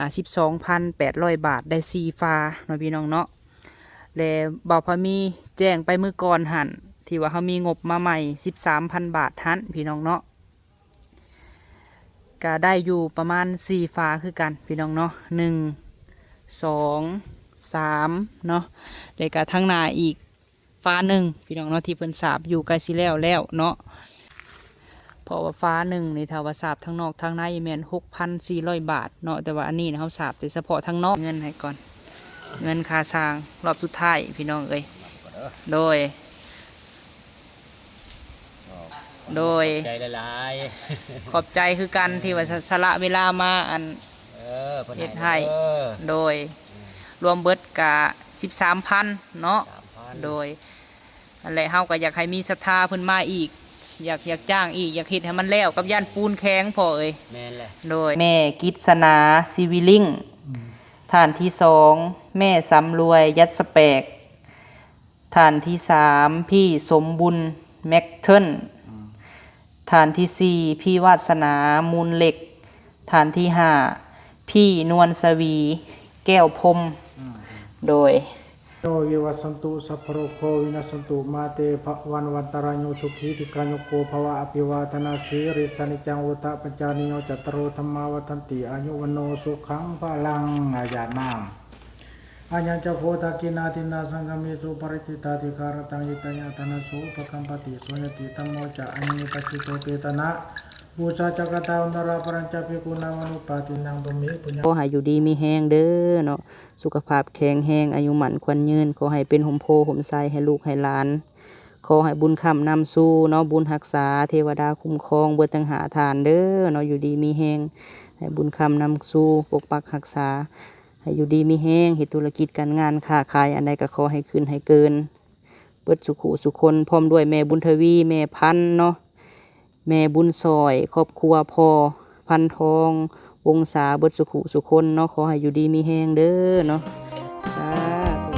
ອ່າ ສິບສອງພັນແປດຮ້ອຍບາດ ໄດ້ສີ່ຝາເນາະ ພີ່ນ້ອງເນາະ. ແລະ ບ່າວພາມີແຈ້ງໄປມື້ກ່ອນຫັ້ນ ທີ່ວ່າເຮົາມີງົບມາໃໝ່ ສິບສາມພັນບາດຫັ້ນ ພີ່ນ້ອງເນາະ. ກະໄດ້ຢູ່ປະມານສີ່ຝາຄືກັນ ພີ່ນ້ອງເນາະ ໜຶ່ງ ສອງ ສາມເນາະ. ແລ້ວກະທາງໜ້າອີກຝາໜຶ່ງ ພີ່ນ້ອງເນາະ ທີ່ເພິ່ນສາບຢູ່ໃກ້ຊິແລ້ວແລ້ວເນາະ. ເພາະວ່າຝາໜຶ່ງນີ້ ຖ້າວ່າສາບທັງນອກທັງໃນແມ່ນຫົກພັນສີ່ຮ້ອຍບາດເນາະ, ແຕ່ວ່າອັນນີ້ນະ ເຮົາສາບແຕ່ສະເພາະທັງນອກ. ເງິນໃຫ້ກ່ອນ ເງິນຄ່າສ້າງລອບສຸດທ້າຍ ພີ່ນ້ອງເອີຍ. ໂດຍ ໂດຍ ຂອບໃຈຫຼາຍໆ ຂອບໃຈຄືກັນ ເອີ ທີ່ວ່າສະ ສະຫຼະເວລາມາ ອັນ ເອີ ເພິ່ນໃຫ້ ເຮັດໃຫ້ ເດີ ໂດຍ ອືມ ລວມເບິດກະສິບສາມພັນເນາະ ສິບສາມພັນ ໂດຍ ຫັ້ນແຫຼະ ເຮົາກໍຢາກໃຫ້ມີສັດທາເພິ່ນມາອີກ ຢາກ ຢາກຈ້າງອີກ ຢາກເຮັດໃຫ້ມັນແລ້ວ ກັບຢ້ານປູນແຂງ ພໍ່ເອີຍ. ແມ່ນແຫຼະ ໂດຍ ແມ່ກິດສະໜາ ຊີວິລິງ ອືມ ທ່ານທີສອງ ແມ່ສຳລວຍ ຢັດສະແປກ ທ່ານທີສາມ ພີ່ສົມບຸນ ແມັກເທິນ ອືມ ທ່ານທີສີ່ ພີ່ວາດສະໜາ ມູນເຫຼັກ ທ່ານທີຫ້າ ພີ່ນວນສະຫວີ ແກ້ວພົມ ອືມ ໂດຍ ໂຍ ວິວັດສັນຕຸ ສັບພະໂລໂຄ ວິນັດສັນຕຸ ມາເຕ ພະວັນວັນຕະລາໂຍ ສຸຂີ ດີຄາຍຸໂກ ພະວະ ອະພິວາທະນະສີລິສະ ນິຈຈັງ ວຸດທະປະຈາຍິໂນ ຈັດຕາໂລ ທຳມາ ວັດທັນຕິ ອາຍຸ ວັນໂນ ສຸຂັງ ພະລັງ ອາຍາດນ້ຳ ອາຍັນຈະໂພ ທັກກິນາທິນນາ ສັງຄະເມ ສຸປະຈິດຕາທິກາລະຕັງ ຫິຕາຍະຕານະໂສ ປະຄຳປະຕິ ໂສຍະຕິ ທຳໂມຈະ ອານິ ປັດສິໂຕ ເປຕະນະ ປູຊາຈັກກະຕາ ວັນຕະລາ ປະລັນຈະ ພິກຂຸນາ ວານຸປາຕິນັງ ຕຸມເມ ປຸນຍັງ ຂໍໃຫ້ຢູ່ດີມີແຮງເດີເນາະ ສຸຂະພາບແຂງແຮງ ອາຍຸໝັ້ນຂວັນຍືນ ຂໍໃຫ້ເປັນຮົ່ມໂພຮົ່ມໄຊໃຫ້ລູກໃຫ້ຫຼານ ຂໍໃຫ້ບຸນຄ້ຳນຳຊູເນາະ ບຸນຮັກສາ ເທວະດາຄຸ້ມຄອງເບິດທັງຫ້າທ່ານເດີເນາະ ຢູ່ດີມີແຮງ ໃຫ້ບຸນຄ້ຳນຳຊູ ປົກປັກຮັກສາ ໃຫ້ຢູ່ດີມີແຮງ ເຮັດທຸລະກິດການງານຄ້າຂາຍອັນໃດກໍຂໍໃຫ້ຂຶ້ນໃຫ້ເກີນ ເບິດສຸຂູສຸຄົນ ພ້ອມດ້ວຍແມ່ບຸນທະວີ ແມ່ພັນເນາະ ແມ່ບຸນຊ່ອຍ ຄອບຄົວພໍ່ພັນທອງ ວົງສາ ເບິດສຸຂູສຸຄົນເນາະ ຂໍໃຫ້ຢູ່ດີມີແຮງເດີເນາະ ສາທ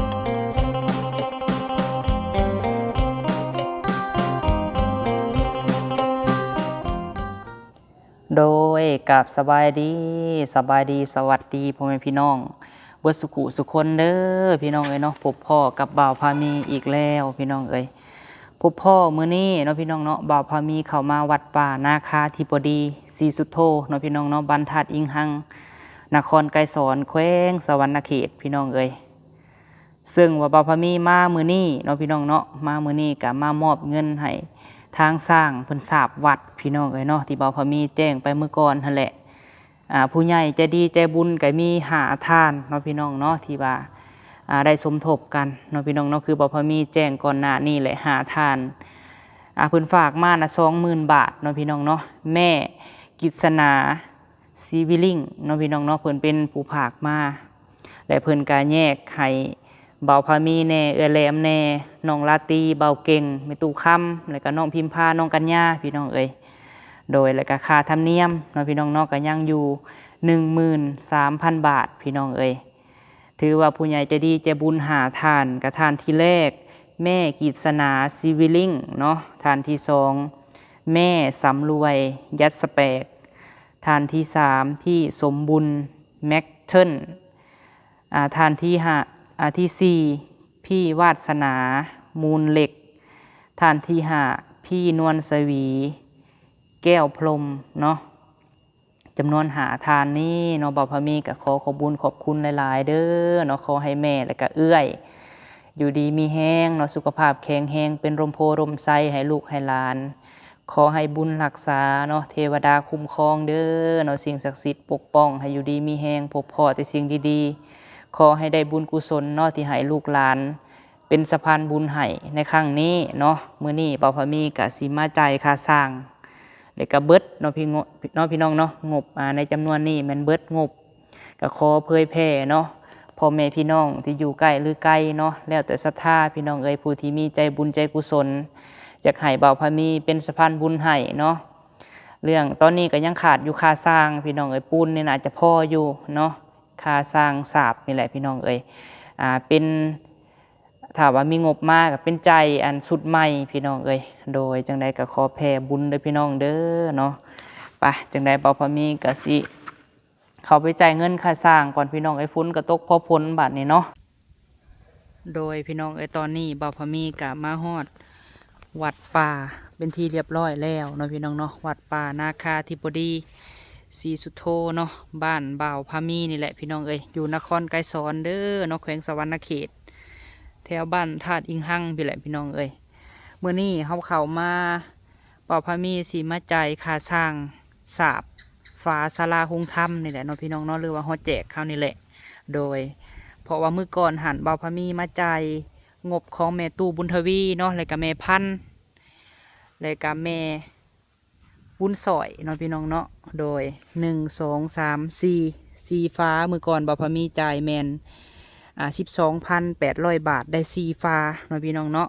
ຸ. ໂດຍ ກາບສະບາຍດີ ສະບາຍດີ ສະຫວັດດີ ພໍ່ແມ່ພີ່ນ້ອງເບິດສຸຂູສຸຄົນເດີ ພີ່ນ້ອງເອີຍເນາະ. ພົບພໍ້ກັບບ່າວພາມີອີກແລ້ວ ພີ່ນ້ອງເອີຍ. ພົບພໍ້ມື້ນີ້ເນາະ ພີ່ນ້ອງເນາະ, ບ່າວພາມີເຂົ້າມາວັດປ່ານາຄາທິບໍດີ ສີສຸດໂທເນາະ ພີ່ນ້ອງເນາະ, ບ້ານທາດອິງຮັງ ນະຄອນໄກສອນ ແຂວງສະຫວັນນະເຂດ ພີ່ນ້ອງເອີຍ. ເຊິ່ງວ່າບ່າວພາມີມາມື້ນີ້ເນາະ ພີ່ນ້ອງເນາະ, ມາມື້ນີ້ກະມາມອບເງິນໃຫ້ທາງຊ່າງເພິ່ນສາບວັດ ພີ່ນ້ອງເອີຍເນາະ, ທີ່ບ່າວພາມີແຈ້ງໄປມື້ກ່ອນຫັ້ນແຫຼະ. ອ່າ ຜູ້ໃຫຍ່ໃຈດີໃຈບຸນກະມີຫ້າທ່ານເນາະ ພີ່ນ້ອງເນາະ, ທີ່ວ່າ ອ່າ ໄດ້ສົມທົບກັນເນາະ ພີ່ນ້ອງເນາະ, ຄືບ່າວພາມີແຈ້ງກ່ອນໜ້ານີ້ແຫຼະ ຫ້າທ່ານ. ອ່າ ເພິ່ນຝາກມານະ ສອງໝື່ນບາດເນາະ ພີ່ນ້ອງເນາະ. ແມ່ກິດສະໜາ ຊີວິລິງເນາະ ພີ່ນ້ອງເນາະ, ເພິ່ນເປັນຜູ້ຝາກມາ ແລະ ເພິ່ນກະແຍກໃຫ້ບ່າວພາມີແດ່ ເອື້ອຍແຫຼມແດ່ ນ້ອງລາຕີ ບ່າວເກັ່ງ ແມ່ຕູ້ຄຳ ແລະ ກະນ້ອງພິມພາ ນ້ອງກັນຍາ ພີ່ນ້ອງເອີຍ. ໂດຍ ແລະ ກະຄ່າທຳນຽມເນາະ ພີ່ນ້ອງເນາະ, ກະຍັງຢູ່ໜຶ່ງໝື່ນສາມພັນບາດ ພີ່ນ້ອງເອີຍ. ຖືວ່າຜູ້ໃຫຍ່ໃຈດີໃຈບຸນຫ້າທ່ານ, ກະທ່ານທີແລກ ແມ່ກິດສະໜາ ຊີວິລິງເນາະ, ທ່ານທີສອງ ແມ່ສຳລວຍ ຢັດສະແປກ, ທ່ານທີສາມ ພີ່ສົມບຸນ ແມັກເທິນ, ອ່າ ທ່ານທີຫ້າ ອ່າ ທີສີ່ ພີ່ວາດສະໜາ ມູນເຫຼັກ, ທ່ານທີຫ້າ ພີ່ນວນສະຫວີ ແກ້ວພົມເນາະ. ຈຳນວນຫ້າທ່ານນີ້ເນາະ ບ່າວພາມີກະຂໍຂອບບຸນຂອບຄຸນຫຼາຍໆເດີເນາະ, ຂໍໃຫ້ແມ່ ແລະ ກະເອື້ອຍ ຢູ່ດີມີແຮງເນາະ, ສຸຂະພາບແຂງແຮງ ເປັນຮົ່ມໂພຮົ່ມໄຊໃຫ້ລູກໃຫ້ຫຼານ. ຂໍໃຫ້ບຸນຮັກສາເນາະ ເທວະດາຄຸ້ມຄອງເດີເນາະ, ສິ່ງສັກສິດປົກປ້ອງໃຫ້ຢູ່ດີມີແຮງ ພົບພໍ້ແຕ່ສິ່ງດີໆ. ຂໍໃຫ້ໄດ້ບຸນກຸສົນເນາະ ທີ່ໃຫ້ລູກຫຼານ ເປັນສະພານບຸນໃຫ້ໃນຄັ້ງນີ້ເນາະ. ມື້ນີ້ບ່າວພາມີກະຊິມາຈ່າຍຄ່າສ້າງ ແລະ ກະເບິດເນາະ ພີ່ ເນາະ ພີ່ນ້ອງເນາະ, ງົບ ອ່າ ໃນຈຳນວນນີ້ແມ່ນເບິດງົບ. ກະຂໍເຜີຍແຜ່ເນາະ ພໍ່ແມ່ພີ່ນ້ອງທີ່ຢູ່ໃກ້ຫຼືໄກເນາະ, ແລ້ວແຕ່ສັດທາ ພີ່ນ້ອງເອີຍ, ຜູ້ທີ່ມີໃຈບຸນໃຈກຸສົນ ຢາກໃຫ້ບ່າວພາມີເປັນສະພານບຸນໃຫ້ເນາະ. ເລື່ອງຕອນນີ້ກະຍັງຂາດຢູ່ຄ່າສ້າງ ພີ່ນ້ອງເອີຍ, ປູນນີ້ໜ້າຈະພໍຢູ່ເນາະ, ຄ່າສ້າງສາບນີ້ແຫຼະ ພີ່ນ້ອງເອີຍ. ອ່າ ເປັນ ຖ້າວ່າມີງົບມາກະເປັນຈ່າຍອັນຊຸດໃໝ່ ພີ່ນ້ອງເອີຍ. ໂດຍ ຈັ່ງໃດກະຂໍແຜ່ບຸນເດີ ພີ່ນ້ອງເດີເນາະ. ໄປ ຈັ່ງໃດບ່າວພາມີກະຊິ ເຂົ້າໄປຈ່າຍເງິນຄ່າສ້າງກ່ອນພີ່ນ້ອງເອີຍ, ຝົນກໍຕົກພໍຝົນບາດນີ້ເນາະ. ໂດຍພີ່ນ້ອງເອີຍ, ຕອນນີ້ບ່າວພາມີກໍມາຮອດວັດປ່າເປັນທີ່ລຽບຮ້ອຍແລ້ວເນາະພີ່ນ້ອງເນາະ, ວັດປ່ານາຄາທິບໍດີ ສີສຸໂທເນາະ, ບ້ານບ່າວພາມີນີ້ແຫຼະພີ່ນ້ອງເອີຍ, ຢູ່ນະຄອນໄກສອນເດີເນາະ, ແຂວງສະຫວັນນະເຂດ, ແຖວບ້ານທາດອິງຮັງພີ້ແຫຼະພີ່ນ້ອງເອີຍ. ມື້ນີ້ເຮົາເຂົ້າມາ ບ່າວພາມີຊິມາຈ່າຍຄ່າສ້າງສາບຝາສາລາໂຮງທຳນີ້ແຫຼະເນາະພີ່ນ້ອງເນາະ, ຫຼືວ່າຫໍແຈກເຮົານີ້ແຫຼະ. ໂດຍ ເພາະວ່າມື້ກ່ອນຫັ້ນ ບ່າວພາມີມາຈ່າຍງົບຂອງແມ່ຕູ້ບຸນທະວີເນາະ, ແລ້ວກະແມ່ພັນ ແລ້ວກະແມ່ບຸນສອຍເນາະພີ່ນ້ອງເນາະ. ໂດຍ ໜຶ່ງ ສອງ ສາມ ສີ່ ສີ່ຝາ, ມື້ກ່ອນບ່າວພາມີຈ່າຍແມ່ນ ອ່າ ສິບສອງພັນແປດຮ້ອຍບາດ ໄດ້ສີ່ຝາເນາະພີ່ນ້ອງເນາະ.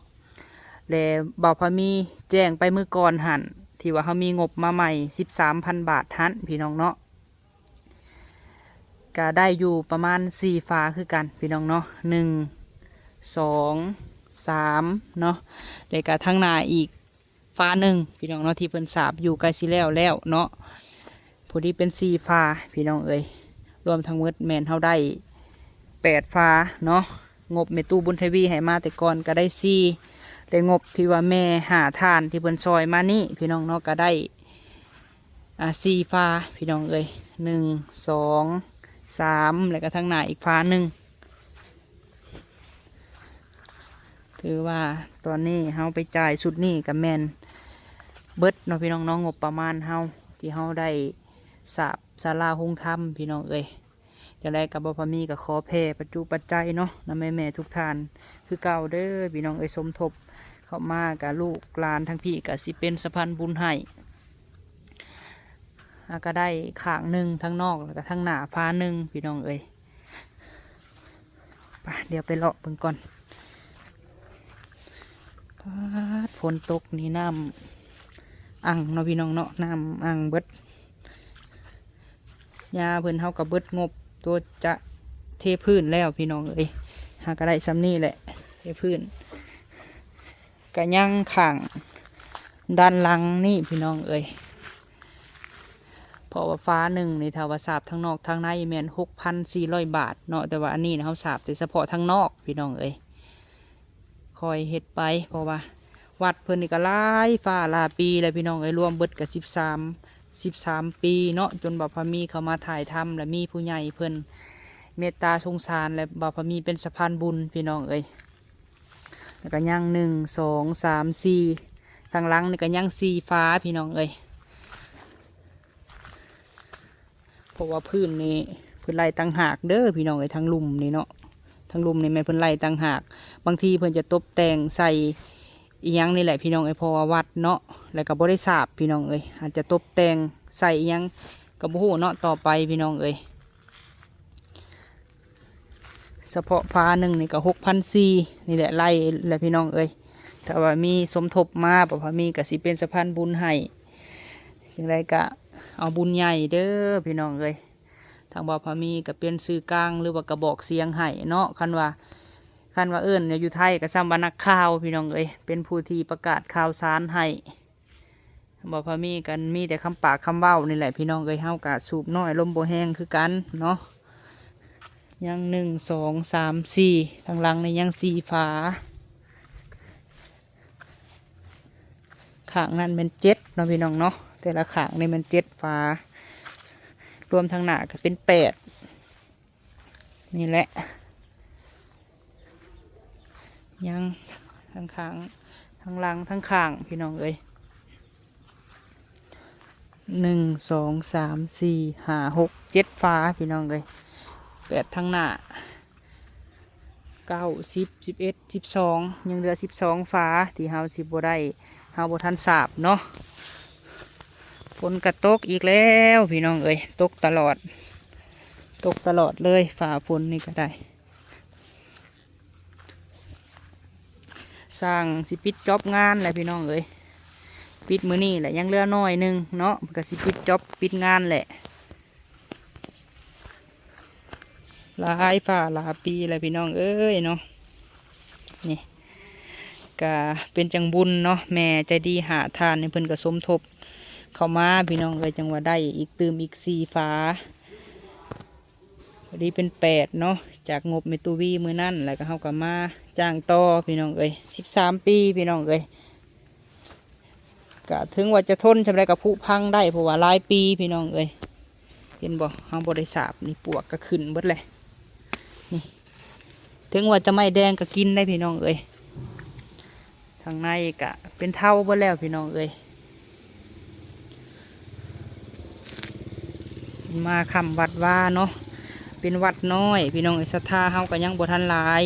ແລະ ບ່າວພາມີແຈ້ງໄປມື້ກ່ອນຫັ້ນ ທີ່ວ່າເຮົາມີງົບມາໃໝ່ສິບສາມພັນບາດຫັ້ນພີ່ນ້ອງເນາະ, ກະໄດ້ຢູ່ປະມານສີ່ຝາຄືກັນພີ່ນ້ອງເນາະ, ໜຶ່ງ ສອງ ສາມເນາະ, ແລ້ວກະທາງໜ້າອີກຝາໜຶ່ງພີ່ນ້ອງເນາະ ທີ່ເພິ່ນສາບຢູ່ໃກ້ຊິແລ້ວແລ້ວເນາະ. ພໍດີເປັນສີ່ຝາພີ່ນ້ອງເອີຍ, ລວມທັງໝົດແມ່ນເຮົາໄດ້ແປດຝາເນາະ. ງົບແມ່ຕູ້ບຸນທະວີໃຫ້ມາແຕ່ກ່ອນກໍໄດ້ສີ່, ແລະ ງົບທີ່ວ່າແມ່ຫ້າທ່ານທີ່ເພິ່ນຊ່ອຍມານີ້ພີ່ນ້ອງເນາະ ກໍໄດ້ ອ່າ ສີ່ຝາພີ່ນ້ອງເອີຍ, ໜຶ່ງ ສອງ ສາມ ແລ້ວກໍທາງໜ້າອີກຝາໜຶ່ງ. ຖືວ່າຕອນນີ້ເຮົາໄປຈ່າຍຊຸດນີ້ກໍແມ່ນເບິດເນາະພີ່ນ້ອງເນາະ, ງົບປະມານເຮົາທີ່ເຮົາໄດ້ສາບສາລາໂຮງທຳພີ່ນ້ອງເອີຍ. ຈັ່ງໃດກໍ ບ່າວພາມີກໍຂໍແຜ່ປັດຈຸປັດໄຈເນາະ ນຳແມ່ໆທຸກທ່ານຄືເກົ່າເດີພີ່ນ້ອງເອີຍ, ສົມທົບເຂົ້າມາກະລູກຫຼານທາງພີ້ກະຊິເປັນສະພານບຸນໃຫ້. ອາ ກະໄດ້ຂ້າງໜຶ່ງທາງນອກ ແລ້ວກະທາງໜ້າຝາໜຶ່ງພີ່ນ້ອງເອີຍ. ໄປ ດຽວໄປເລາະເບິ່ງກ່ອນ. ປາດ ຝົນຕົກນີ້ນ້ຳອັ່ງເນາະພີ່ນ້ອງເນາະ, ນ້ຳອັ່ງເບິດ. ຫຍ້າເພິ່ນເຮົາກໍເບິດງົບຕົວຈະເທພື້ນແລ້ວພີ່ນ້ອງເອີຍ, ຫາກໍໄດ້ສ່ຳນີ້ແຫຼະ ເທພື້ນ. ກະຍັງຂ້າງດ້ານຫຼັງນີ້ພີ່ນ້ອງເອີຍ, ເພາະວ່າຝາໜຶ່ງນີ້ ຖ້າວ່າສາບທາງນອກທາງໃນແມ່ນຫົກພັນສີ່ຮ້ອຍບາດເນາະ, ແຕ່ວ່າອັນນີ້ນະ ເຮົາສາບແຕ່ສະເພາະທາງນອກພີ່ນ້ອງເອີຍ. ຄ່ອຍເຮັດໄປ ເພາະວ່າວັດເພິ່ນນີ້ກໍຫຼາຍຟ້າຫຼາຍປີແລ້ວພີ່ນ້ອງເອີຍ, ລວມເບິດກໍສິບສາມ ສິບສາມປີເນາະ, ຈົນບ່າວພາມີເຂົ້າມາຖ່າຍທຳ ແລະ ມີຜູ້ໃຫຍ່ເພິ່ນເມດຕາສົງສານ ແລະ ບ່າວພາມີເປັນສະພານບຸນພີ່ນ້ອງເອີຍ. ແລ້ວກໍຍັງ ໜຶ່ງ ສອງ ສາມ ສີ່ ທາງຫຼັງນີ້ກໍຍັງສີ່ຝາພີ່ນ້ອງເອີຍ, ເພາະວ່າພື້ນນີ້ເພິ່ນໄລ່ຕ່າງຫາກເດີພີ່ນ້ອງເອີຍ, ທາງລຸ່ມນີ້ເນາະ, ທາງລຸ່ມນີ້ແມ່ນເພິ່ນໄລ່ຕ່າງຫາກ. ບາງທີເພິ່ນຈະຕົບແຕ່ງໃສ່ອີ່ຫຍັງນີ້ແຫຼະພີ່ນ້ອງເອີຍ, ເພາະວ່າວັດເນາະ ແລ້ວກໍບໍ່ໄດ້ສາບພີ່ນ້ອງເອີຍ, ອາດຈະຕົບແຕ່ງໃສ່ອີ່ຫຍັງກໍບໍ່ຮູ້ເນາະ, ຕໍ່ໄປພີ່ນ້ອງເອີຍ. ສະເພາະຝາໜຶ່ງນີ້ກໍຫົກພັນສີ່ ນີ້ແຫຼະ ໄລ່ແຫຼະພີ່ນ້ອງເອີຍ. ຖ້າວ່າມີສົມທົບມາ ບ່າວພາມີກໍຊິເປັນສະພານບຸນໃຫ້, ຈັ່ງໃດກໍເອົາບຸນໃຫຍ່ເດີພີ່ນ້ອງເອີຍ. ທາງບ່າວພາມີກໍເປັນສື່ກາງ ຫຼືວ່າກະບອກສຽງໃຫ້ເນາະ, ຄັນວ່າ ຄັນວ່າເອີ້ນຢູ່ໄທກໍສ່ຳວ່ານັກຂ່າວພີ່ນ້ອງເອີຍ, ເປັນຜູ້ທີ່ປະກາດຂ່າວສານໃຫ້. ບ່າວພາມີກໍມີແຕ່ຄຳປາກຄຳເວົ້ານີ້ແຫຼະພີ່ນ້ອງເອີຍ, ເຮົາກໍສູບນ້ອຍລົມບໍ່ແຮງຄືກັນເນາະ. ຍັງ ໜຶ່ງ ສອງ ສາມ ສີ່ ທາງຫຼັງນີ້ຍັງສີ່ຝາ, ຂ້າງນັ້ນແມ່ນເຈັດເນາະພີ່ນ້ອງເນາະ, ແຕ່ລະຂ້າງນີ້ແມ່ນເຈັດຝາ, ລວມທາງໜ້າກໍເປັນແປດ. ນີ້ແຫຼະ ຍັງທາງຂ້າງ ທາງຫຼັງ ທາງຂ້າງ ພີ່ນ້ອງເອີຍ. ໜຶ່ງ ສອງ ສາມ ສີ່ ຫ້າ ຫົກ ເຈັດຝາ ພີ່ນ້ອງເອີຍ, ແປດທາງໜ້າ ເກົ້າ ສິບ ສິບເອັດ ສິບສອງ ຍັງເຫຼືອສິບສອງຝາ ທີ່ເຮົາຊິບໍ່ໄດ້ ເຮົາບໍ່ທັນສາບເນາະ. ຝົນກະຕົກອີກແລ້ວ ພີ່ນ້ອງເອີຍ, ຕົກຕະຫຼອດ ຕົກຕະຫຼອດເລີຍ, ຟ້າຝົນນີ້ກະໄດ້. ຊ່າງຊິປິດຈອບງານແຫຼະ ພີ່ນ້ອງເອີຍ, ປິດມື້ນີ້ແຫຼະ, ຍັງເຫຼືອໜ້ອຍໜຶ່ງເນາະ, ເພິ່ນກະຊິປິດຈອບປິດງານແຫຼະ. ຫຼາຍຟ້າຫຼາຍປີແລ້ວ ພີ່ນ້ອງເອີຍເນາະ. ນີ້ກະເປັນຈັ່ງບຸນເນາະ, ແມ່ໃຈດີຫ້າທ່ານນີ້ ເພິ່ນກະສົມທົບເຂົ້າມາ ພີ່ນ້ອງເອີຍ, ຈັ່ງວ່າໄດ້ອີກຕື່ມອີກສີ່ຝາ. ພໍດີເປັນແປດເນາະ ຈາກງົບແມ່ຕູ້ວີມື້ນັ້ນ ແລ້ວກໍເຮົາກໍມາຈ້າງຕໍ່ພີ່ນ້ອງເອີຍ ສິບສາມປີພີ່ນ້ອງເອີຍ. ກະເຖິງວ່າຈະທົນສ່ຳໃດກໍຜຸພັງໄດ້ ເພາະວ່າຫຼາຍປີພີ່ນ້ອງເອີຍ. ເຫັນບໍ່ ເຮົາບໍ່ໄດ້ສາບນີ້ ປວກກໍຂຶ້ນເບິດແຫຼະນີ້. ເຖິງວ່າຈະໄມ້ແດງກໍກິນໄດ້ພີ່ນ້ອງເອີຍ. ທາງໃນກະເປັນເທົ້າເບິດແລ້ວພີ່ນ້ອງເອີຍ. ມາຄ່ຳວັດວາເນາະ ເປັນວັດນ້ອຍພີ່ນ້ອງເອີຍ. ສັດທາເຮົາກໍຍັງບໍ່ທັນຫຼາຍ.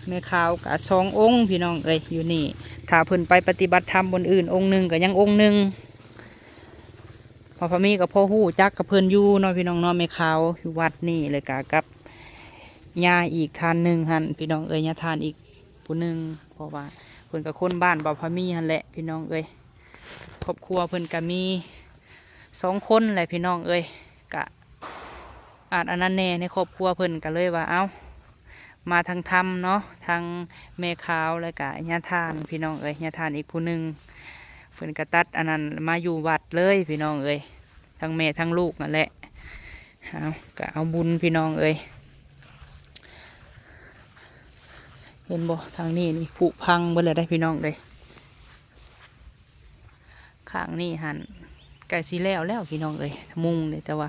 ແມ່ຂາວກະສອງອົງພີ່ນ້ອງເອີຍ ຢູ່ນີ້. ຖ້າເພິ່ນໄປປະຕິບັດທຳບ່ອນອື່ນ ອົງໜຶ່ງກໍຍັງອົງໜຶ່ງ. ພໍ່ພາມີກໍພໍຮູ້ຈັກກັບເພິ່ນຢູ່ເນາະພີ່ນ້ອງເນາະ ແມ່ຂາວຢູ່ວັດນີ້ ແລ້ວກະກັບຍາອີກທ່ານໜຶ່ງຫັ້ນພີ່ນ້ອງເອີຍ ຍາທ່ານອີກຜູ້ໜຶ່ງ. ເພາະວ່າເພິ່ນກໍຄົນບ້ານບ່າວພາມີຫັ້ນແຫຼະພີ່ນ້ອງເອີຍ. ຄອບຄົວເພິ່ນກໍມີສອງຄົນແຫຼະພີ່ນ້ອງເອີຍ. ກະອາດອັນນັ້ນແດ່ໃນຄອບຄົວເພິ່ນ ກໍເລີຍວ່າ ເອົ້າ ມາທາງທຳເນາະ ທາງແມ່ຂາວ ແລ້ວກະຍາທ່ານພີ່ນ້ອງເອີຍ. ຍາທ່ານອີກຜູ້ໜຶ່ງ ເພິ່ນກໍຕັດອັນນັ້ນມາຢູ່ວັດເລີຍພີ່ນ້ອງເອີຍ ທັງແມ່ທັງລູກນັ້ນແຫຼະ. ເອົາ ກໍເອົາບຸນພີ່ນ້ອງເອີຍ. ເຫັນບໍ່ ທາງນີ້ນີ້ຜຸພັງເບິດແລ້ວເດ້ພີ່ນ້ອງເອີຍ. ຂ້າງນີ້ຫັ້ນໃກ້ຊິແລ້ວແລ້ວພີ່ນ້ອງເອີຍ ມຸງນີ້ ແຕ່ວ່າ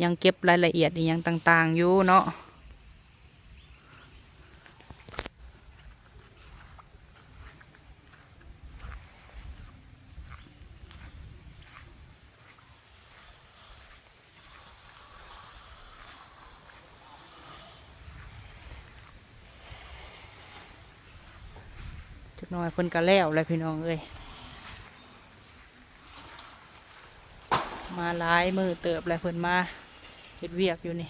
ຍັງເກັບລາຍລະອຽດອີ່ຫຍັງຕ່າງໆຢູ່ເນາະ. ຈັກໜ້ອຍເພິ່ນກໍແລ້ວແຫຼະພີ່ນ້ອງເອີຍ. ມາຫຼາຍມື້ເຕີບແລ້ວ ເພິ່ນມາເຮັດວຽກຢູ່ນີ້.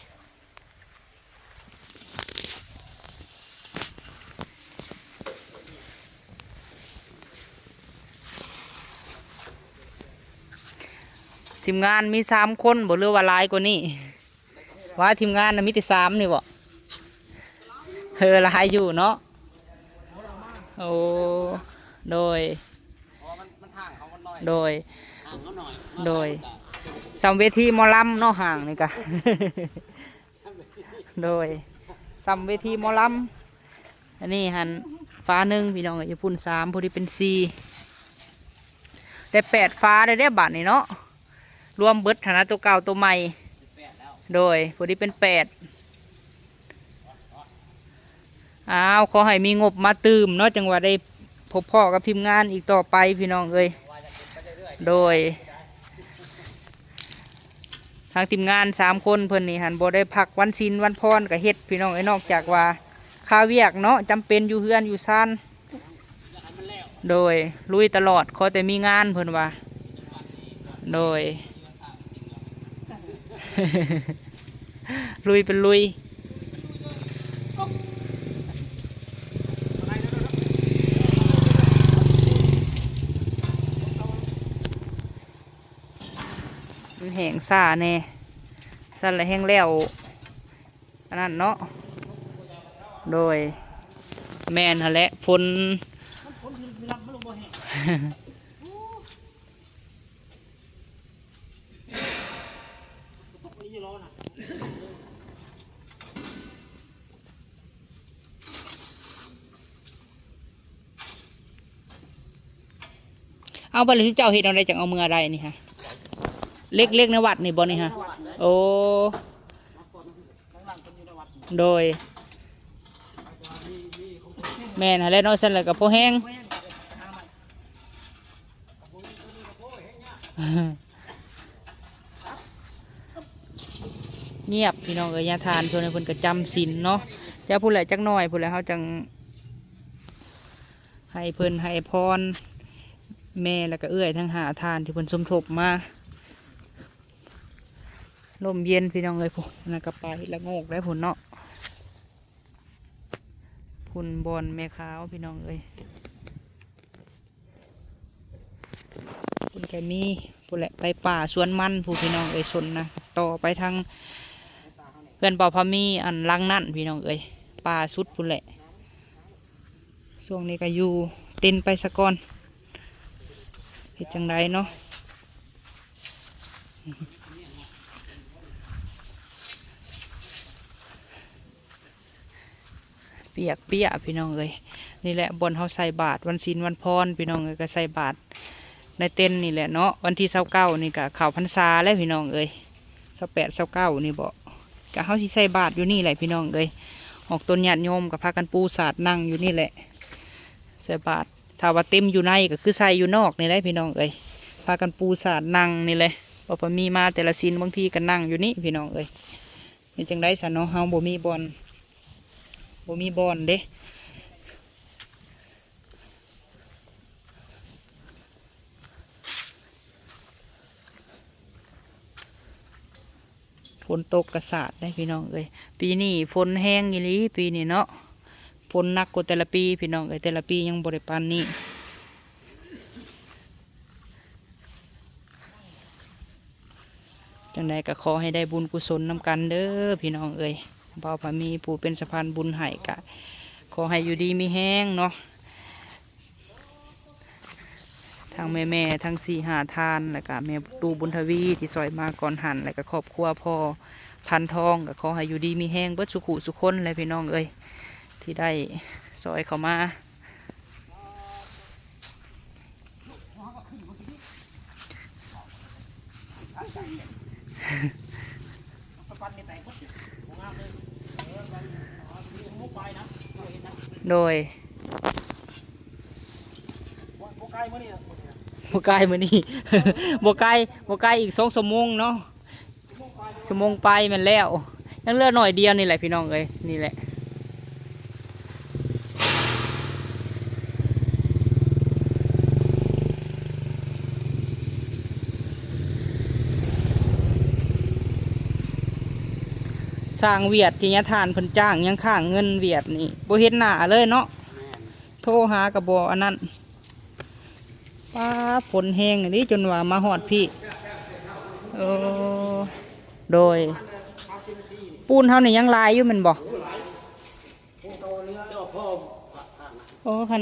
ທີມງານມີສາມຄົນບໍ່ ຫຼືວ່າຫຼາຍກວ່ານີ້? ວ່າທີມງານນະມີແຕ່ສາມນີ້ບໍ່? ເອີ ຫຼາຍຢູ່ເນາະ. ໂອ້ ໂດຍ ໂດຍ ໂດຍ ສ່ຳເວທີໝໍລຳເນາະ ຫ່າງນີ້ກະ ໂດຍ ສ່ຳເວທີໝໍລຳ. ອັນນີ້ຫັ້ນຝາໜຶ່ງພີ່ນ້ອງເອີຍ ຢູ່ພຸ້ນສາມ ພໍດີເປັນສີ່ ໄດ້ແປດຝາໄດ້ເດ້ບາດນີ້ເນາະ ລວມເບິດຫັ້ນນະ ໂຕເກົ່າໂຕໃໝ່. ໂດຍ ພໍດີເປັນແປດ. ອ້າວ ຂໍໃຫ້ມີງົບມາຕື່ມເນາະ ຈັ່ງວ່າໄດ້ພົບພໍ້ກັບທີມງານອີກຕໍ່ໄປພີ່ນ້ອງເອີຍ. ໂດຍ ທາງທີມງານສາມຄົນເພິ່ນນີ້ຫັ້ນ ບໍ່ໄດ້ພັກວັນສິນວັນພອນກໍເຮັດພີ່ນ້ອງເອີຍ ນອກຈາກວ່າຄາວຽກເນາະ ຈຳເປັນຢູ່ເຮືອນຢູ່ຊານ. ໂດຍ ລຸຍຕະຫຼອດ ຂໍແຕ່ມີງານເພິ່ນວ່າ. ໂດຍ ລຸຍເປັນລຸຍ. ມັນແຫ້ງຊ້າແດ່ ຊັ້ນລະແຮ່ງແລ້ວອັນນັ້ນເນາະ. ໂດຍ ແມ່ນຫັ້ນແຫຼະ ຝົນ ເອົາ ບັດນີ້ເຈົ້າເຮັດແນວໃດຈັ່ງເອົາເມືອໄດ້ນີ້ຮະ? ເຫຼັກ ເຫຼັກໃນວັດນີ້ບໍ່ນີ້ຮະ? ໂອ້ ໂດຍ ແມ່ນຫັ້ນແຫຼະເນາະ ຊັ້ນແລ້ວກໍພໍແຮງ. ງຽບພີ່ນ້ອງເອີຍ ຍາທ່ານຊ່ວງນີ້ເພິ່ນກໍຈຳສິນເນາະ. ດຽວພຸ້ນແຫຼະ ຈັກໜ້ອຍພຸ້ນແຫຼະ ເຮົາຈັ່ງໃຫ້ເພິ່ນໃຫ້ພອນແມ່ ແລ້ວກໍເອື້ອຍທັງຫ້າທ່ານທີ່ເພິ່ນສົມທົບມາ. ລົມເຢັນພີ່ນ້ອງເອີຍ ພຸ້ນ ອັນນັ້ນກໍໄປລະໂງກໄດ້ພຸ້ນເນາະ. ພຸ້ນບ່ອນແມ່ຂາວພີ່ນ້ອງເອີຍ ພຸ້ນກໍມີ ພຸ້ນແຫຼະ ໄປປ່າສວນມັນພຸ້ນພີ່ນ້ອງເອີຍ. ສົນນະ ຕໍ່ໄປທາງເຮືອນບ່າວພາມີ ອັນຫຼັງນັ້ນພີ່ນ້ອງເອີຍ ປ່າສຸດພຸ້ນແຫຼະ. ຊ່ວງນີ້ກໍຢູ່ເຕັນໄປສາກ່ອນ ເຮັດຈັ່ງໃດເນາະ. ປຽກເປຍພີ່ນ້ອງເອີຍ. ນີ້ແຫຼະບ່ອນເຮົາໃສ່ບາດວັນສິນວັນພອນພີ່ນ້ອງເອີຍ, ກໍໃສ່ບາດໃນເຕັນນີ້ແຫຼະເນາະ. ວັນທີຊາວເກົ້ານີ້ກໍເຂົ້າພັນສາແລ້ວພີ່ນ້ອງເອີຍ, ຊາວແປດ ຊາວເກົ້ານີ້ບໍ, ກໍເຮົາຊິໃສ່ບາດຢູ່ນີ້ແຫຼະພີ່ນ້ອງເອີຍ. ອອກຕົນຍາດໂຍມກໍພາກັນປູສາດນັ່ງຢູ່ນີ້ແຫຼະ ໃສ່ບາດ. ຖ້າວ່າເຕັມຢູ່ໃນກໍຄືໃສ່ຢູ່ນອກນີ້ແຫຼະພີ່ນ້ອງເອີຍ, ພາກັນປູສາດນັ່ງນີ້ແຫຼະ. ບໍ່ພາມີມາແຕ່ລະສິນ ບາງທີກໍນັ່ງຢູ່ນີ້ພີ່ນ້ອງເອີຍ. ເປັນຈັ່ງໃດຊະເນາະ, ເຮົາບໍ່ມີບ່ອນ ບໍ່ມີບ່ອນເດ້. ຝົນຕົກກະສາດເດ້ພີ່ນ້ອງເອີຍ, ປີນີ້ຝົນແຮງອີ່ຫຼີປີນີ້ເນາະ. ຝົນໜັກກວ່າແຕ່ລະປີພີ່ນ້ອງເອີຍ, ແຕ່ລະປີຍັງບໍ່ໄດ້ປານນີ້. ຈັ່ງໃດກໍຂໍໃຫ້ໄດ້ບຸນກຸສົນນຳກັນເດີພີ່ນ້ອງເອີຍ. ບ່າວພາມີຜູ້ເປັນສະພານບຸນໃຫ້ ກະຂໍໃຫ້ຢູ່ດີມີແຮງເນາະ, ທັງແມ່ໆ ທັງສີ່ຫ້າທ່ານ ແລ້ວກະແມ່ຕູ້ບຸນທະວີທີ່ຊ່ອຍມາກ່ອນຫັ້ນ ແລ້ວກະຄອບຄົວພໍ່ພັນທອງ ກໍຂໍໃຫ້ຢູ່ດີມີແຮງເບິດສູ່ຄູ່ສູ່ຄົນແຫຼະພີ່ນ້ອງເອີຍ ທີ່ໄດ້ຊ່ອຍເຂົ້າມາ. ໂດຍ ບໍ່ກາຍມື້ນີ້ ບໍ່ກາຍ ບໍ່ກາຍອີກສອງຊົ່ວໂມງເນາະ. ຊົ່ວໂມງປາຍແມ່ນແລ້ວ, ຍັງເຫຼືອໜ້ອຍດຽວນີ້ແຫຼະພີ່ນ້ອງເອີຍ. ນີ້ແຫຼະ ຊ່າງຫວຽດທີ່ຍາທ່ານເພິ່ນຈ້າງ ຍັງຄ້າງເງິນຫວຽດນີ້ ບໍ່ເຫັນໜ້າເລີຍເນາະ. ແມ່ນ ໂທຫາກໍບໍ່ອັນນັ້ນ. ປ້າ ຝົນແຮງອີ່ຫຼີຈົນວ່າມາຮອດພີ້. ເອີ ໂດຍ ປູນເຮົານີ້ຍັງຫຼາຍຢູ່ແມ່ນບໍ່? ໂອ້ ຄັນ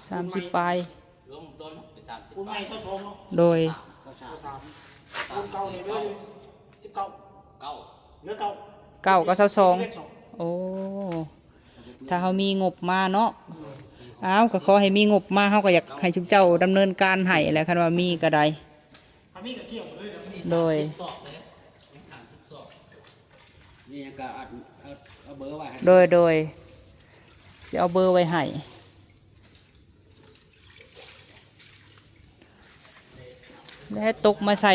ສາມສິບປາຍ ໂດຍ ເກົ້າກັບຊາວສອງ. ໂອ້ ຖ້າເຮົາມີງົບມາເນາະ. ອ້າວ ກໍຂໍໃຫ້ມີງົບມາ ເຮົາກໍຢາກໃຫ້ຊຸມເຈົ້າດຳເນີນການໃຫ້ແຫຼະ ຄັນວ່າມີກໍໄດ້. ໂດຍ ໂດຍ ໂດຍ ຊິເອົາເບີໄວ້ໃຫ້. ແລະ ຕົກມາໃສ່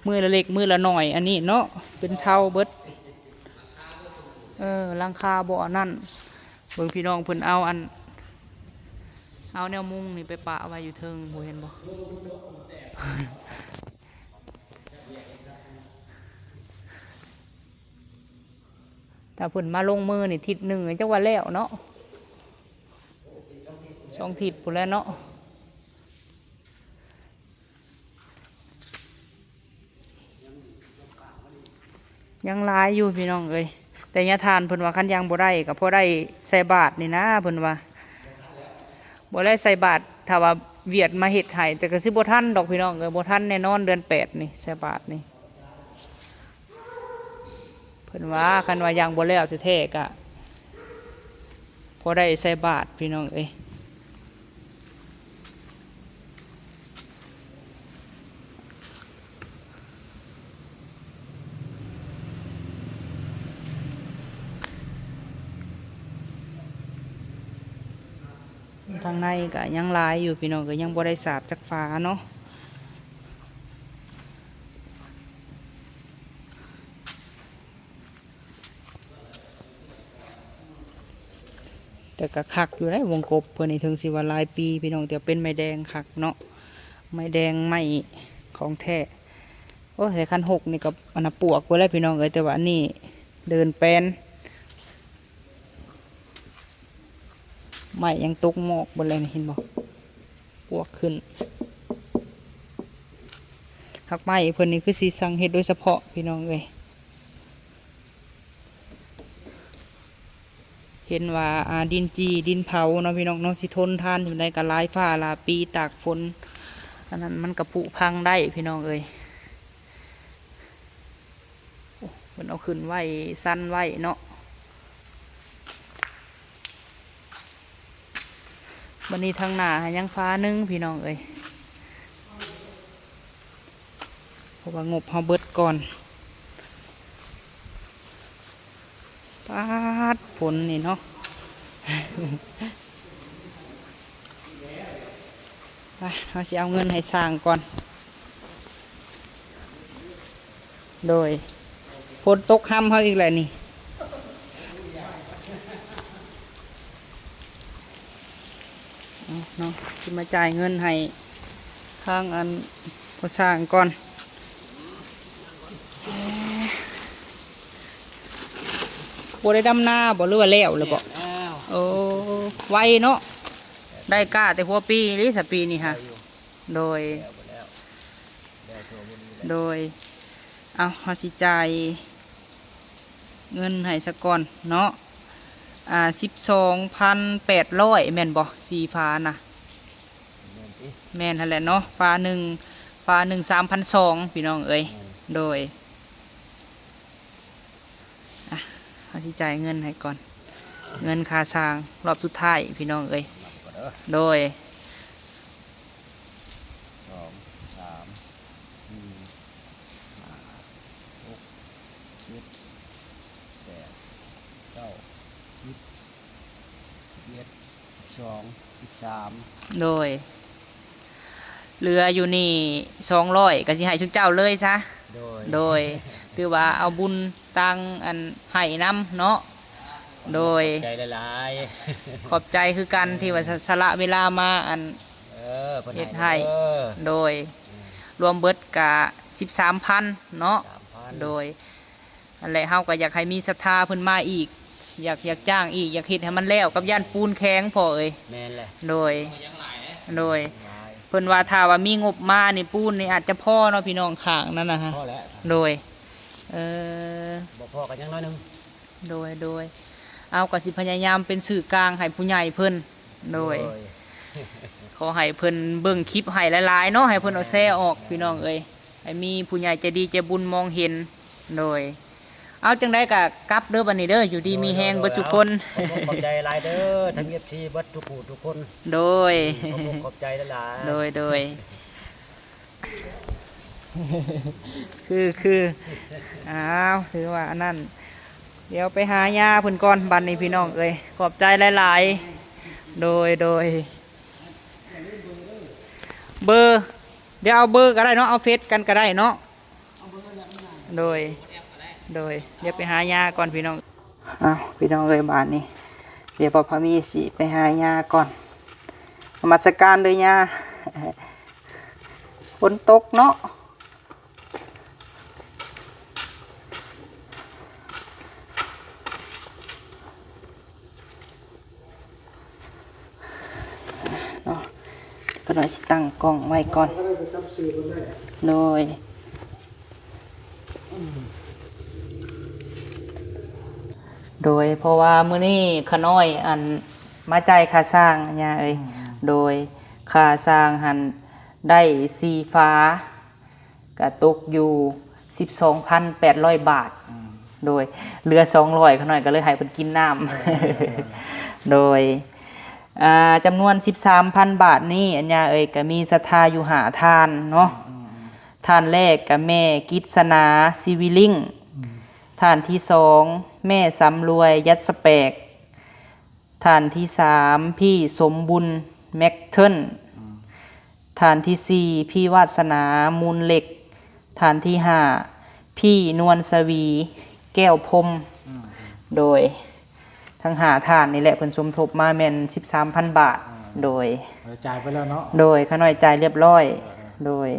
ມື້ລະເລັກມື້ລະໜ້ອຍ ອັນນີ້ເນາະ ເປັນເທົ້າເບິດ. ເອີ ຫຼັງຄາບໍ່ອັນນັ້ນ. ເບິ່ງພີ່ນ້ອງເພິ່ນເອົາອັນ ເອົາແນວມຸງນີ້ໄປປະໄວ້ຢູ່ເທິງ ບໍ່ເຫັນບໍ່? ຖ້າເພິ່ນມາລົງມືນີ້ທິດໜຶ່ງ ຈັກວ່າແລ້ວເນາະ, ສອງທິດພຸ້ນແຫຼະເນາະ. ຍັງຫຼາຍຢູ່ພີ່ນ້ອງເອີຍ, ແຕ່ຍາທ່ານເພິ່ນວ່າຄັນຍັງບໍ່ໄດ້ກໍພໍໄດ້ໃສ່ບາດນີ້ນາ ເພິ່ນວ່າ ບໍ່ໄດ້ໃສ່ບາດ. ຖ້າວ່າຫວຽດມາເຮັດໃຫ້ ແຕ່ກໍຊິບໍ່ທັນດອກພີ່ນ້ອງເອີຍ, ບໍ່ທັນແນ່ນອນເດືອນແປດນີ້ໃສ່ບາດນີ້. ເພິ່ນວ່າຄັນວ່າຍັງບໍ່ແລ້ວແທ້ໆ ກະພໍໄດ້ໃສ່ບາດພີ່ນ້ອງເອີຍ. ທາງໃນກະຍັງຫຼາຍຢູ່ພີ່ນ້ອງເອີຍ, ຍັງບໍ່ໄດ້ສາບຈັກຝາເນາະ. ແຕ່ກໍຄັກຢູ່ເດ້ ວົງກົບເພິ່ນນີ້ ເຖິງຊິວ່າຫຼາຍປີພີ່ນ້ອງ ແຕ່ເປັນໄມ້ແດງຄັກເນາະ, ໄມ້ແດງ ໄມ້ຂອງແທ້. ໂອ້ຍ ແຕ່ຄັນຫົກນີ້ກໍອັນນ່າປວກເບິດແລ້ວພີ່ນ້ອງເອີຍ, ແຕ່ວ່າອັນນີ້ເດີ່ນແປນ. ໄມ້ຍັງຕົກໝອກເບິດແລ້ວນີ້ ເຫັນບໍ່? ປວກຂຶ້ນ. ຮາກໄມ້ເພິ່ນນີ້ຄືຊິສັ່ງເຮັດໂດຍສະເພາະພີ່ນ້ອງເອີຍ. ເຫັນວ່າ ອ່າ ດິນຈີ່ດິນເຜົາເນາະພີ່ນ້ອງເນາະ, ຊິທົນທານສ່ຳໃດ ກໍຫຼາຍຟ້າຫຼາຍປີຕາກຝົນ ອັນນັ້ນມັນກໍຜຸພັງໄດ້ພີ່ນ້ອງເອີຍ. ໂອ້ ເພິ່ນເອົາຂຶ້ນໄວ້ ຊັ້ນໄວ້ເນາະ. ບັດນີ້ທາງໜ້າຫາຍັງຝາໜຶ່ງພີ່ນ້ອງເອີຍ ເພາະວ່າງົບເຮົາເບິດກ່ອນ. ປາດ ຝົນນີ້ເນາະ ໄປ ເຮົາຊິເອົາເງິນໃຫ້ຊ່າງກ່ອນ. ໂດຍ ຝົນຕົກຮຳເຮົາອີກແລ້ວນີ້ ເອົາເນາະ ຊິມາຈ່າຍເງິນໃຫ້ທາງອັນຜູ້ຊ່າງກ່ອນ. ບໍ່ໄດ້ດຳນາບໍ່ ຫຼືວ່າແລ້ວແລ້ວບໍ່? ແລ້ວ ໂອ້ ໄວເນາະ ໄດ້ກ້າແຕ່ຫົວປີນີ້ ສະປີນີ້ຫະ. ໂດຍ ໂດຍ ເອົາ ເຮົາຊິຈ່າຍເງິນໃຫ້ສາກ່ອນເນາະ ອ່າ ສິບສອງພັນແປດຮ້ອຍ ແມ່ນບໍ່? ສີ່ຝານະ ແມ່ນຫັ້ນແຫຼະເນາະ ຝາໜຶ່ງ ຝາໜຶ່ງ ສາມພັນສອງ ພີ່ນ້ອງເອີຍ. ໂດຍ ອ່ະ ເຮົາຊິຈ່າຍເງິນໃຫ້ກ່ອນ ເງິນຄ່າຊ່າງລອບສຸດທ້າຍ ພີ່ນ້ອງເອີຍ. ໂດຍ ສອງ ສາມ ສີ່ ຫ້າ ຫົກ ເຈັດ ແປດ ເກົ້າ ສິບ ສິບເອັດ ສອງ ສິບສາມ ໂດຍ ເຫຼືອຢູ່ນີ້ສອງຮ້ອຍ ກໍຊິໃຫ້ຊຸມເຈົ້າເລີຍຊະ. ໂດຍ ໂດຍ ຖືວ່າເອົາບຸນ ຕ່າງອັນໃຫ້ນຳເນາະ. ໂດຍ ຂອບໃຈຫຼາຍໆ ຂອບໃຈຄືກັນ ເອີ ທີ່ວ່າສະ ສະຫຼະເວລາມາອັນ ເອີ ເພິ່ນໃຫ້ເຮັດໃຫ້ເດີ. ໂດຍ ອືມ ລວມເບິດກະສິບສາມພັນເນາະ. ສິບສາມພັນ ໂດຍ ຫັ້ນແຫຼະ ເຮົາກໍຢາກໃຫ້ມີສັດທາເພິ່ນມາອີກ ຢາກ ຢາກຈ້າງອີກ ຢາກເຮັດໃຫ້ມັນແລ້ວ ກັບຢ້ານປູນແຂງພໍ່ເອີຍ. ແມ່ນແຫຼະ ໂດຍ ໂດຍ ເພິ່ນວ່າຖ້າວ່າມີງົບມານີ້ ປູນນີ້ອາດຈະພໍເນາະ ພີ່ນ້ອງ ຂ້າງນັ້ນນະ. ພໍແລ້ວ ໂດຍ ເອີ ບໍ່ພໍກໍຍັງໜ້ອຍໜຶ່ງ. ໂດຍ ໂດຍ ເອົາ ກໍຊິພະຍາຍາມເປັນສື່ກາງໃຫ້ຜູ້ໃຫຍ່ເພິ່ນ. ໂດຍ ໂດຍ ຂໍໃຫ້ເພິ່ນເບິ່ງຄລິບໃຫ້ຫຼາຍໆເນາະ ໃຫ້ເພິ່ນເອົາແຊອອກ ແມ່ນ ພີ່ນ້ອງເອີຍ ໃຫ້ມີຜູ້ໃຫຍ່ໃຈດີໃຈບຸນມອງເຫັນ. ໂດຍ ເອົາ ຈັ່ງໃດກໍກັບເດີບັດນີ້ເດີ ຢູ່ດີມີແຮງເບິດທຸກຄົນ. ໂດຍ ໂດຍ ເອົາ ຂອບໃຈຫຼາຍເດີ ທັງເອັຟຊີເບິດທຸກຜູ້ທຸກຄົນ. ໂດຍ ອືມ ຂອບໃຈຫຼາຍໆ. ໂດຍ ໂດຍ ຄື ຄື ອ້າວ ຖືວ່າອັນນັ້ນ ດຽວໄປຫາຍ່າເພິ່ນກ່ອນບັດນີ້ ພີ່ນ້ອງເອີຍ ຂອບໃຈຫຼາຍໆ. ໂດຍ ໂດຍ ເບີ ດຽວເອົາເບີກໍໄດ້ເນາະ ເອົາເຟສກັນກໍໄດ້ເນາະ. ໂດຍ ໂດຍ ດຽວໄປຫາຍ່າກ່ອນ ພີ່ນ້ອງ. ອ້າວ ພີ່ນ້ອງເອີຍ ບາດນີ້ ດຽວປະພາມີຊິໄປຫາຍ່າກ່ອນ. ນະມັດສະການເດີຍ່າ. ຝົນຕົກເນາະ ເນາະ ຂ້ານ້ອຍຊິຕັ້ງກ້ອງໄວ້ກ່ອນ. ໂດຍ ໂດຍ ເພາະວ່າມື້ນີ້ຂ້ານ້ອຍ ອັນ ມາຈ່າຍຄ່າຊ່າງ ຍ່າເອີຍ. ອືມ ໂດຍ ຄ່າຊ່າງຫັ້ນໄດ້ສີ່ຝາ ກະຕົກຢູ່ສິບສອງພັນແປດຮ້ອຍບາດ. ອືມ ໂດຍ ເຫຼືອສອງຮ້ອຍ ຂ້ານ້ອຍກໍເລີຍໃຫ້ເພິ່ນກິນນ້ຳ. ເອີ ໂດຍ ອ່າ ຈຳນວນສິບສາມພັນບາດນີ້ ອັນຍ່າເອີຍ ກໍມີສັດທາຢູ່ຫ້າທ່ານເນາະ. ອືມ ທ່ານແລກກໍແມ່ກິດສະໜາ ຊີວິລິງ. ອືມ ທ່ານທີສອງ ແມ່ສຳລວຍ ຍັດສະແປກ. ທ່ານທີສາມ ພີ່ສົມບຸນ ແມັກເທິນ. ອືມ ທ່ານທີສີ່ ພີ່ວາດສະໜາ ມູນເຫຼັກ. ທ່ານທີຫ້າ ພີ່ນວນສະຫວີ ແກ້ວພົມ. ອືມ ໂດຍ ທັງຫ້າທ່ານນີ້ແຫຼະ ເພິ່ນສົມທົບມາແມ່ນສິບສາມພັນບາດ. ອືມ ໂດຍ ເອີ ຈ່າຍໄປແລ້ວເນາະ. ໂດຍ ຂ້ານ້ອຍຈ່າຍລຽບຮ້ອຍ. ເອີ ເອີ ໂດຍ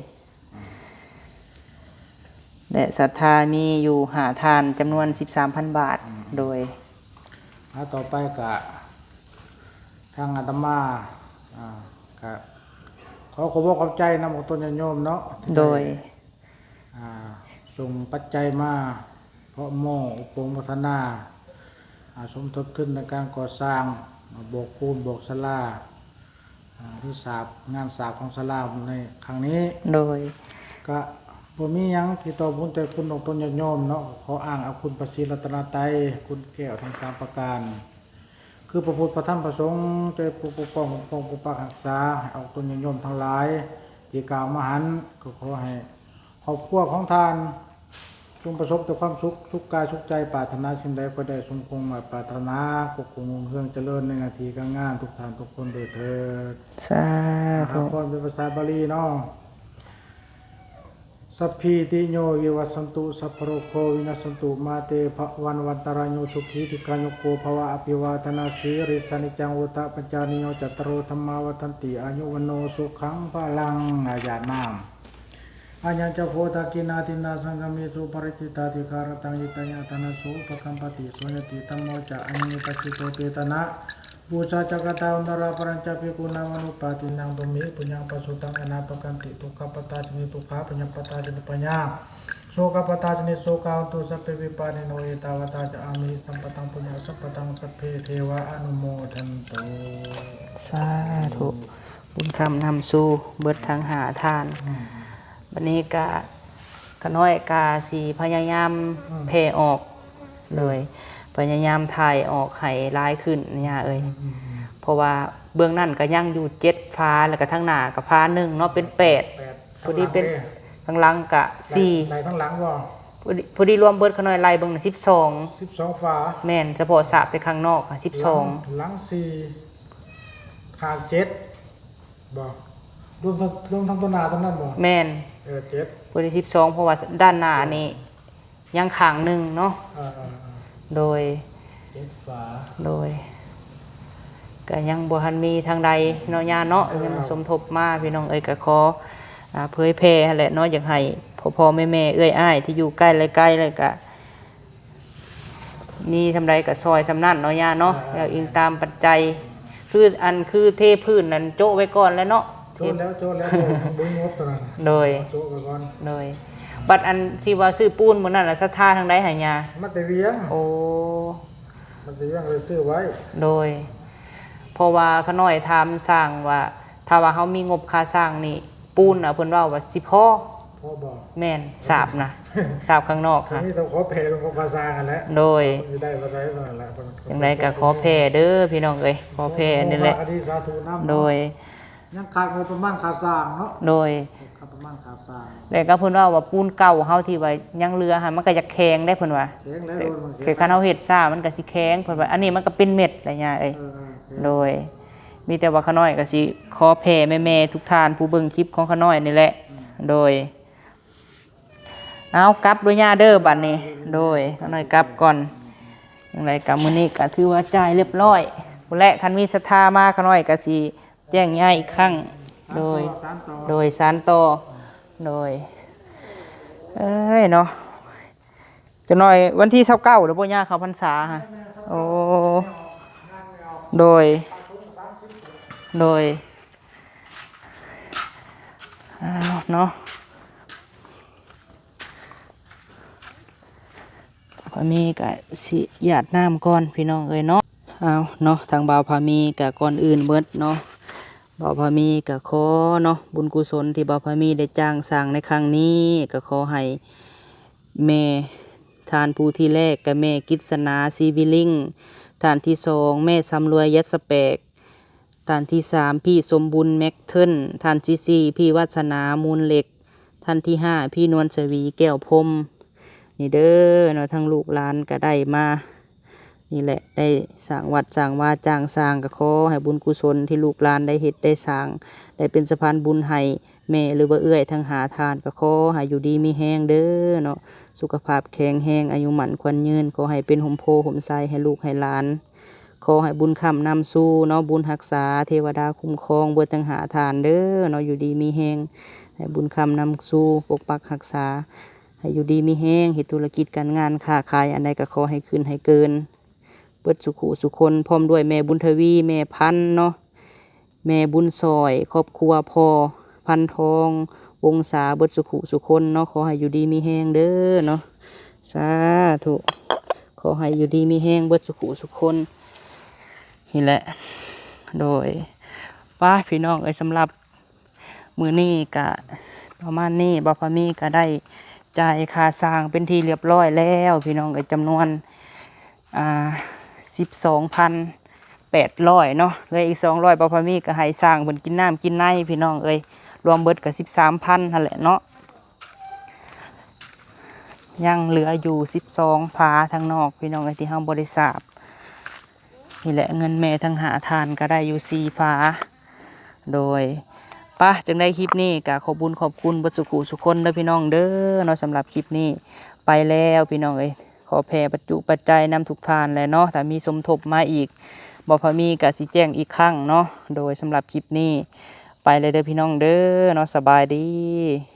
ແລະ ສັດທາມີຢູ່ຫ້າທ່ານ ຈຳນວນສິບສາມພັນບາດ. ອືມ ໂດຍ ອ່າ ຕໍ່ໄປກະທາງອາດຕະມາ ອ່າ ກະຂໍຂອບອົກຂອບໃຈນຳອອກຕົນຍາດໂຍມເນາະ ທີ່ໄດ້ ໂດຍ ອ່າ ສົ່ງປັດໄຈມາ ເພາະໝໍ້ ອົບຮົມພັດທະນາ ອ່າ ສົມທົບທຶນໃນການກໍ່ສ້າງ ອ່າ ໂບກປູນ ໂບກສາລາ ອ່າ ຫຼືສາບ ງານສາບຂອງສາລາໃນຄັ້ງນີ້. ໂດຍ ກະບໍ່ມີຫຍັງທີ່ຕອບບຸນແຕ່ຄຸນອອກຕົນຍາດໂຍມເນາະ ຂໍອ້າງເອົາຄຸນພະສີລັດຕະນະໄຕ ຄຸນແກ້ວທັງສາມປະການ ຄືພະພຸດ ພະທຳ ພະສົງ ຈະໄດ້ປົກປ້ອງ ຄຸ້ມຄອງ ປົກປັກຮັກສາ ໃຫ້ອອກຕົນຍາດໂຍມທັງຫຼາຍທີ່ກ່າວມາຫັ້ນ. ກໍຂໍໃຫ້ຄອບຄົວຂອງທ່ານ ຈົ່ງປະສົບແຕ່ຄວາມສຸກ ສຸກກາຍສຸກໃຈ, ປາດຖະໜາສິ່ງໃດກໍໄດ້ສົມຄວາມໝາຍປາດຖະໜາ, ຄົງຮຸ່ງເຮືອງຈະເລີນໃນໜ້າທີ່ການງານທຸກທ່ານທຸກຄົນໂດຍເທີດ. ສາທຸ. ອາພອນເປັນພາສາບາລີເນາະ. Sabbītiyo vivajjantu, sabbarogo vinassatu, mā te bhavatvantarāyo, sukhī dīghāyuko bhava. Abhivādanasīlissa niccaṃ vuḍḍhāpacāyino, cattāro dhammā vaḍḍhanti, āyu vaṇṇo sukhaṃ balaṃ. ອາຍາດນ້ຳ. Ayañca kho dakkhiṇā dinnā saṅghamhi supatiṭṭhitā, dīgharattaṃ hitāyassa ṭhānaso upakappati. So ñātidhammo ca ayaṃ nidassito, petāna pūjā ca katā uttaraṃ, balañca bhikkhūnamanuppadinnaṃ, tumhehi puññaṃ pasutaṃ anappakanti. Dukkhappattā ca niddukkhā, bhayappattā ca nibbhayā, sokappattā ca nissokā, hontu sabbepi pāṇino. Ettāvatā ca amhehi sambhataṃ puññasampadaṃ, sabbe devānumodantu. ສາທຸ. ບຸນຄ້ຳນຳສູ່ເບິດທັງຫ້າທ່ານ. ອືມ ບັດນີ້ກະ ຂ້ານ້ອຍກະຊິພະຍາຍາມ ອືມ ແຜ່ອອກ ອືມ ໂດຍ ພະຍາຍາມຖ່າຍອອກໃຫ້ຫຼາຍຂຶ້ນ ຍ່າເອີຍ. ອືມ ເພາະວ່າເບື້ອງນັ້ນກະຍັງຢູ່ເຈັດຝາ ແລ້ວກະທາງໜ້າກະຝາໜຶ່ງເນາະ ເປັນແປດ ແປດ ພໍດີເປັນ ທາງຫຼັງເດ້ ທາງຫຼັງກະສີ່ ໄລ່ທາງຫຼັງບໍ່? ພໍດີ ພໍດີລວມເບິດ ຂ້ານ້ອຍໄລ່ເບິ່ງນະ ສິບສອງ ສິບສອງຝາ. ແມ່ນ ສະເພາະສາບແຕ່ຂ້າງນອກ ສິບສອງ ຫຼັງສີ່ ຂ້າງເຈັດ ບໍ່? ລວມທັງ ລວມທັງຕົວໜ້າຕົວນັ້ນບໍ່? ແມ່ນ ເອີ ເຈັດ ຜູ້ທີ່ສິບສອງ ເພາະວ່າດ້ານໜ້ານີ້ຍັງຂ້າງໜຶ່ງເນາະ. ເອີໆໆ ໂດຍ ເຈັດຝາ ໂດຍ ກະຍັງບໍ່ທັນມີທາງໃດເນາະ ຍ່າເນາະ. ເອີ ຍັງສົມທົບມາ ພີ່ນ້ອງເອີຍ ກະຂໍ ອາ ເຜີຍແຜ່ຫັ້ນແຫຼະເນາະ ຢາກໃຫ້ພໍ່ໆແມ່ໆ ເອື້ອຍອ້າຍທີ່ຢູ່ໃກ້ ແລະ ໄກ ແລ້ວກະ ມີສ່ຳໃດກໍຊ່ອຍສ່ຳນັ້ນເນາະ ຍ່າເນາະ. ອ່າ ແລ້ວອີງຕາມປັດໄຈ ຄືອັນ ຄືເທພື້ນນັ້ນໂຈະໄວ້ກ່ອນແລ້ວເນາະ. ໂຈະແລ້ວ ໂຈະແລ້ວ ບໍ່ມີງົບຕອນນັ້ນ. ໂດຍ ໂຈະໄວ້ກ່ອນ. ໂດຍ ບັດອັນທີ່ວ່າຊື້ປູນມື້ນັ້ນລະ ສັດທາທາງໃດໃຫ້ຍ່າ? ມາແຕ່ວຽງ. ໂອ້ ມາແຕ່ວຽງເລີຍຊື້ໄວ້. ໂດຍ ເພາະວ່າຂ້ານ້ອຍຖາມຊ່າງວ່າ ຖ້າວ່າເຮົາມີງົບຄ່າສ້າງນີ້ ປູນນະ ເພິ່ນເວົ້າວ່າຊິພໍ ພໍບໍ່? ແມ່ນ ສາບນະ ສາບຂ້າງນອກຫັ້ນ ມີແຕ່ຂໍແຜ່ລົງຂອງພາສາຫັ້ນແຫຼະ. ໂດຍ ຊິໄດ້ບໍ່ໄດ້ນັ້ນແຫຼະ. ຈັ່ງໃດກໍຂໍແຜ່ເດີພີ່ນ້ອງເອີຍ ຂໍແຜ່ນີ້ແຫຼະ. ສາທຸນຳ. ໂດຍ ຍັງຂາດງົບປະມານຄ່າສ້າງເນາະ. ໂດຍ ຂາດປະມານຄ່າສ້າງ ແລ້ວກໍເພິ່ນເວົ້າວ່າປູນເກົ່າເຮົາທີ່ວ່າຍັງເຫຼືອຫັ້ນ ມັນກໍຢາກແຂງໄດ໋ ເພິ່ນວ່າ. ແຂງແລ້ວ ແຂງ ຄັນເຮົາເຮັດຊ້າມັນກໍຊິແຂງ ເພິ່ນວ່າ. ອັນນີ້ມັນກໍເປັນເມັດແຫຼະຍ່າເອີຍ. ເອີ ເອີ ໂດຍ ມີແຕ່ວ່າຂ້ານ້ອຍກໍຊິຂໍແຜ່ແມ່ໆທຸກທ່ານ ຜູ້ເບິ່ງຄລິບຂອງຂ້ານ້ອຍນີ້ແຫຼະ. ອືມ ໂດຍ ເອົາ ກັບເດີຍ່າເດີ ບັດນີ້. ໂດຍ ຂ້ານ້ອຍກັບກ່ອນ. ຈັ່ງໃດກໍມື້ນີ້ກໍຖືວ່າຈ່າຍລຽບຮ້ອຍພຸ້ນແຫຼະ. ຄັນມີສັດທາມາ ຂ້ານ້ອຍກໍຊິແຈ້ງຍ້າຍອີກຄັ້ງ. ໂດຍ ສານຕໍ່ ໂດຍ ສານຕໍ່. ໂດຍ ເອີຍເນາະ. ຈັກໜ້ອຍວັນທີຊາວເກົ້າແລ້ວບໍ່ ຍ່າເຂົ້າພັນສາ? ໂອ້ ໂດຍ ໂດຍ ອ້າວເນາະ. ພາມີກະຊິຢາດນ້ຳກ່ອນພີ່ນ້ອງເອີຍເນາະ. ອ້າວເນາະ ທາງບ່າວພາມີກະ ກ່ອນອື່ນເໝິດເນາະ ບ່າວພາມີກະຂໍເນາະ ບຸນກຸສົນທີ່ບ່າວພາມີໄດ້ຈ້າງສ້າງໃນຄັ້ງນີ້ ກະຂໍໃຫ້ ແມ່ທ່ານຜູ້ທີແລກກະແມ່ກິດສະໜາ ຊີວິລິງ, ທ່ານທີສອງ ແມ່ສຳລວຍ ຢັດສະແປກ, ທ່ານທີສາມ ພີ່ສົມບຸນ ແມັກເທິນ, ທ່ານທີສີ່ ພີ່ວັດສະໜາ ມູນເຫຼັກ, ທ່ານທີຫ້າ ພີ່ນວນສະຫວີ ແກ້ວພົມ. ນີ້ເດີເນາະ ທັງລູກຫຼານກະໄດ້ມາ ນີ້ແຫຼະ ໄດ້ສ້າງວັດສ້າງວາ ຈ້າງສ້າງ ກໍຂໍໃຫ້ບຸນກຸສົນທີ່ລູກຫຼານໄດ້ເຮັດໄດ້ສ້າງ ໄດ້ເປັນສະພານບຸນໃຫ້ແມ່ ຫຼືວ່າເອື້ອຍທັງຫ້າທ່ານ ກໍຂໍໃຫ້ຢູ່ດີມີແຮງເດີເນາະ ສຸຂະພາບແຂງແຮງ ອາຍຸໝັ້ນຂວັນຍືນ ຂໍໃຫ້ເປັນຮົ່ມໂພຮົ່ມໄຊໃຫ້ລູກໃຫ້ຫຼານ ຂໍໃຫ້ບຸນຄ້ຳນຳຊູເນາະ ບຸນຮັກສາ ເທວະດາຄຸ້ມຄອງເບິດທັງຫ້າທ່ານເດີເນາະ ຢູ່ດີມີແຮງ ໃຫ້ບຸນຄ້ຳນຳຊູປົກປັກຮັກສາ ໃຫ້ຢູ່ດີມີແຮງ ເຮັດທຸລະກິດການງານຄ້າຂາຍອັນໃດກໍຂໍໃຫ້ຂຶ້ນໃຫ້ເກີນ ເບິດສູ່ຜູ້ສູ່ຄົນ ພ້ອມດ້ວຍແມ່ບຸນທະວີ ແມ່ພັນເນາະ ແມ່ບຸນຊ່ອຍ ຄອບຄົວພໍ່ພັນທອງ ວົງສາ ເບິດສູ່ຜູ້ສູ່ຄົນເນາະ ຂໍໃຫ້ຢູ່ດີມີແຮງເດີເນາະ ສາທຸ ຂໍໃຫ້ຢູ່ດີມີແຮງເບິດສູ່ຜູ້ສູ່ຄົນ ນີ້ແຫຼະ ໂດຍ ປະພີ່ນ້ອງເອີຍ ສຳລັບ ມື້ນີ້ກະປະມານນີ້ ບ່າວພາມີກະໄດ້ຈ່າຍຄ່າສ້າງເປັນທີ່ລຽບຮ້ອຍແລ້ວ ພີ່ນ້ອງເອີຍ ຈຳນວນ ອ່າ ສິບສອງພັນ ແປດຮ້ອຍເນາະ ເຫຼືອອີກສອງຮ້ອຍ ບ່າວພາມີກໍໃຫ້ຊ່າງເພິ່ນກິນນ້ຳກິນໃນພີ່ນ້ອງເອີຍ ລວມເບິດກໍສິບສາມພັນຫັ້ນແຫຼະເນາະ. ຍັງເຫຼືອຢູ່ສິບສອງຝາທາງນອກພີ່ນ້ອງເອີຍ ທີ່ເຮົາບໍ່ໄດ້ສາບ. ນີ້ແຫຼະ ເງິນແມ່ທັງຫ້າທ່ານກໍໄດ້ຢູ່ສີ່ຝາ. ໂດຍ ປະ ຈັ່ງໃດຄລິບນີ້ກໍຂອບບຸນຂອບຄຸນເບິດສູ່ຄູ່ສູ່ຄົນເດີພີ່ນ້ອງເດີເນາະ. ສຳລັບຄລິບນີ້ໄປແລ້ວພີ່ນ້ອງເອີຍ ຂໍແຜ່ປັດຈຸປັດໄຈນຳທຸກທ່ານແຫຼະເນາະ. ຖ້າມີສົມທົບມາອີກ ບ່າວພາມີກໍຊິແຈ້ງອີກຄັ້ງເນາະ. ໂດຍ ສຳລັບຄລິບນີ້ໄປແລ້ວເດີພີ່ນ້ອງເດີເນາະ. ສະບາຍດີ.